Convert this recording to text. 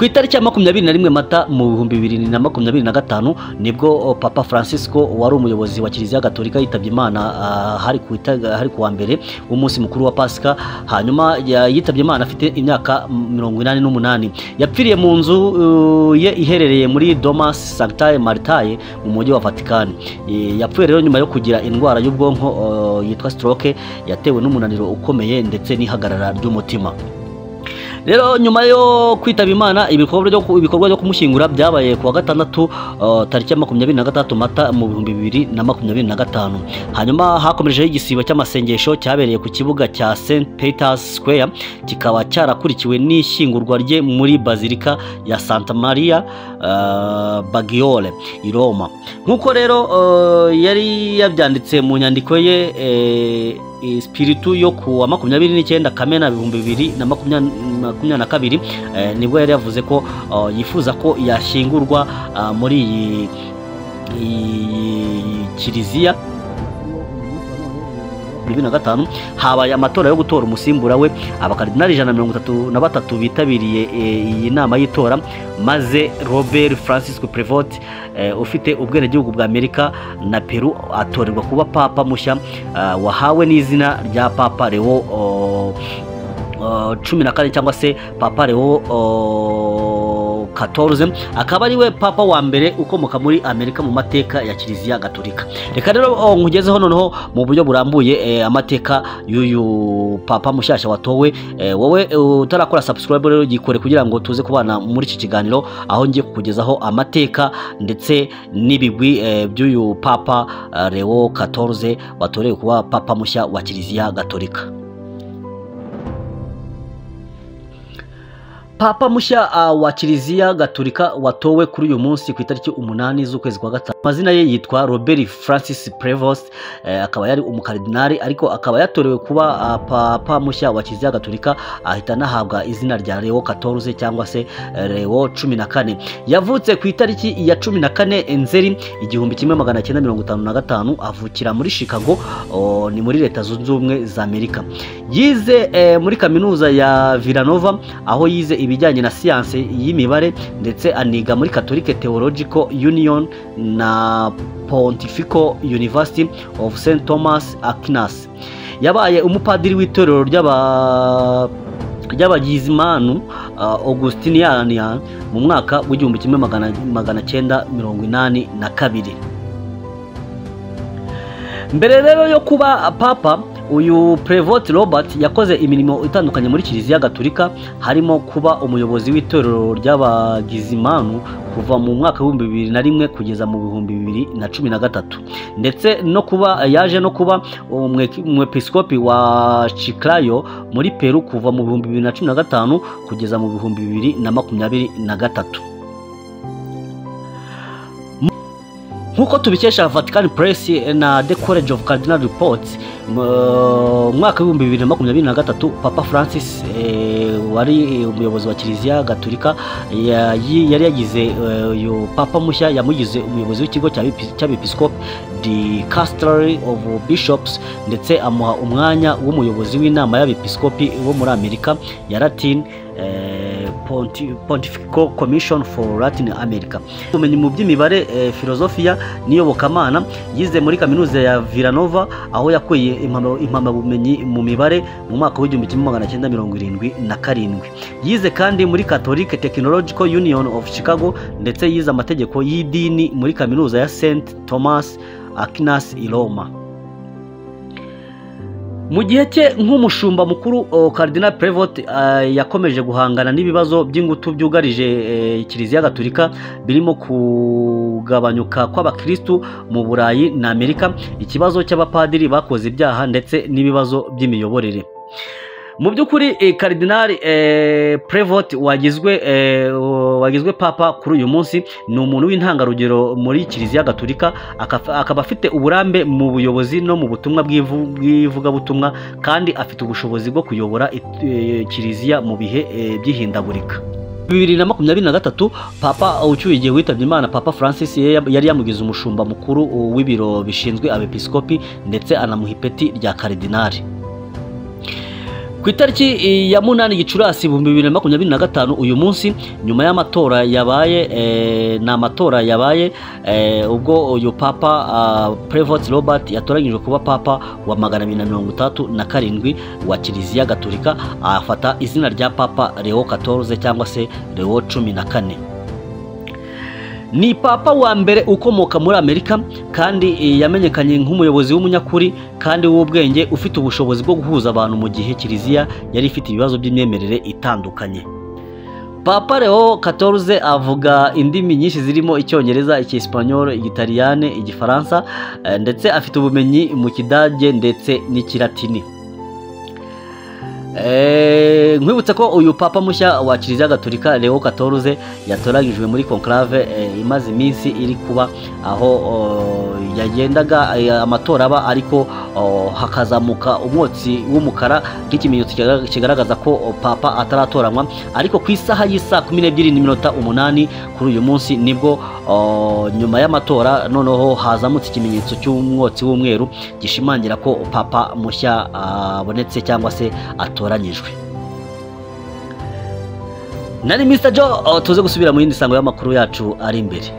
Ku itariki ya 21 Mata mu 2025 nibwo Papa Francisco wari umuyobozi wa Kiliziya Gatolika yitabye Imana, hari ku wa mbere w'umunsi mukuru wa Pasika. Hanyuma yitabye Imana afite imyaka 88. Yapfiriye mu nzu ye iherereye muri Domus Sanctae Marthae mu mujyi wa Vatican. Yapfuye rero nyuma yo kugira indwara y'ubwonko yitwa stroke yatewe n'umunaniro ukomeye ndetse n'ihagarara ry'umutima. Rero nyuma yo kwitaba Imana, ibikorwa byo kumushyingura byabaye kuwa gatandatu tariki ya 23 Mata mu 2025. Hanyuma hakomejeho igisibo cy'amasengesho cyabereye ku kibuga cya St Peter's Square, kikaba cyarakurikiwe n'ishyingurwa rye muri Bazilika ya Santa Maria Maggiore i Roma. Nk'uko rero yari yabyanditse mu nyandiko ye Spiritu yo kuwa 29 Kamena 2022, nibwo yari yavuze ko yifuza ko yashyingurwa muri iyi kiliziya. 2025 habaye amatora yo gutora umusimbura we. Abakardinali 133 bitabiriye iyi nama y'itora, maze Robert Francisco Prevost ufite ubwenegihugu bwa Amerika na Peru atorerwa kuba papa mushya, wahawe n'izina rya Papa Leo 14 cyangwa se Papa Leo 14, akaba ari we papa wa mbere ukomoka muri Amerika mu mateka ya Kiliziya Gatolika. Reka rero nkugezeho noneho mu buryo burambuye amateka y'uyu papa mushyashya watowe. Wowe utarakora subscribe rero gikore kugira ngo tuze kubana muri iki kiganiro, aho ngiye kukugezaho amateka ndetse n'ibigwi by'uyu Papa Leo 14 watorewe kuba papa mushya wa Kiliziya Gatolika. Papa mushya wa Kiliziya Gatolika watowe kuri uyu munsi ku itariki 8 z'ukwezi kwa gatanu. Amazina ye yitwa Robert Francis Prevost, akaba yari umukardinali, ariko akaba yatorewe kuba papa mushya wa Kiliziya Gatolika, ahita anahabwa izina rya Leo 14 cyangwa se Leo 14. Yavutse ku itariki ya 14 Nzeri 1955, avukira muri Chicago, ni muri Leta Zunze Ubumwe za Amerika. Yize muri kaminuza ya Villanova, aho yize ibijyanye na siyanse y'imibare, ndetse aniga muri Catholic Theological Union na Pontifical University of St Thomas Aquinas. Yabaye umupadiri w'itorero ry'abagizimanu Augustinian mu mwaka w'1982. Mbere rero yo kuba papa, uyu Prevost Robert yakoze imirimo itandukanye muri Kiliziya Gatolika, harimo kuba umuyobozi w'itorero ry'abagizimanu kuva mu mwaka wa 2001 kugeza mu 2013, ndetse no kuba yaje no kuba umwepiskopi wa Chiclayo muri Peru kuva mu 2015 kugeza mu 2023. Nkuko tubikesha Vatican Press na The College of Cardinal Reports, mu mwaka wa 2023 Papa Francis wari umuyobozi wa Kiliziya Gatolika yari yagize uyu papa mushya, yamugize umuyobozi w'ikigo cy'abepiskopi the Castellarie of Bishops, ndetse amuha umwanya w'umuyobozi w'inama y'abepiskopi bo muri Amerika ya Latin, Pontifical Commission for Latin America. Ubumenyi mu by'imibare, filozofiya n'iyobokamana yize muri kaminuza ya Villanova, aho yakuye impamyabumenyi mu mibare mu mwaka w'1977. Yize kandi muri Catholic Technological Union of Chicago, ndetse yize amategeko y'idini muri kaminuza ya St Thomas Aquinas i Roma. Mu gihe cye nk'umushumba mukuru, Cardinal Prevost yakomeje guhangana n'ibibazo by'ingutu byugarije Kiliziya Gatolika, birimo kugabanyuka kw'abakristu mu Burayi na Amerika, ikibazo cy'abapadiri bakoze ibyaha, ndetse n'ibibazo by'imiyoborere. Mu by'ukuri Cardinal Prevost wagizwe papa kuri uyu munsi ni umuntu w'intangarugero muri Kiliziya Gatolika, akaba afite uburambe mu buyobozi no mu butumwa bw'ivugabutumwa, kandi afite ubushobozi bwo kuyobora Kiliziya mu bihe by'ihindagurika. 2023 Papa ucyuye igihe witabye Imana Papa Francis yari yamugize umushumba mukuru w'ibiro bishinzwe abepiskopi, ndetse anamuha ipeti rya Cardinal. Ku itariki ya 8 Gicurasi 2025, uyu munsi, nyuma y'amatora yabaye, ni amatora yabaye ubwo uyu Papa Prevost Robert yatoranyijwe kuba Papa wa 267 wa Kiliziya Gatolika, afata izina rya Papa Leo XIV cyangwa se Leo 14. Ni papa wa mbere ukomoka muri Amerika, kandi yamenyekanye nk'umuyobozi w'umunyakuri kandi w'ubwenge, ufite ubushobozi bwo guhuza abantu mu gihe Kiliziya yari ifite ibibazo by'imyemerere itandukanye. Papa Leo XIV avuga indimi nyinshi zirimo Icyongereza, Icyesipanyol, Igitaliyane, Igifaransa, ndetse afite ubumenyi mu Kidage ndetse n'Ikilatini. Nkwibutsa ko uyu papa mushya wa Kiliziya Gatolika Leo XIV yatoranyijwe muri conclave imaze iminsi iri kuba, aho yagendaga amatora aba, ariko hakazamuka umwotsi w'umukara nk'ikimenyetso kigaragaza ko papa ataratoranywa. Ariko ku isaha y'isaa 12:08 kuri uyu munsi, nibwo nyuma y'amatora noneho hazamutse ikimenyetso cy'umwotsi w'umweru gishimangira ko papa mushya abonetse cyangwa se atoranyijwe. Nari Mr Joe, tuze gusubira mu yindi sango y'amakuru yacu ari imbere.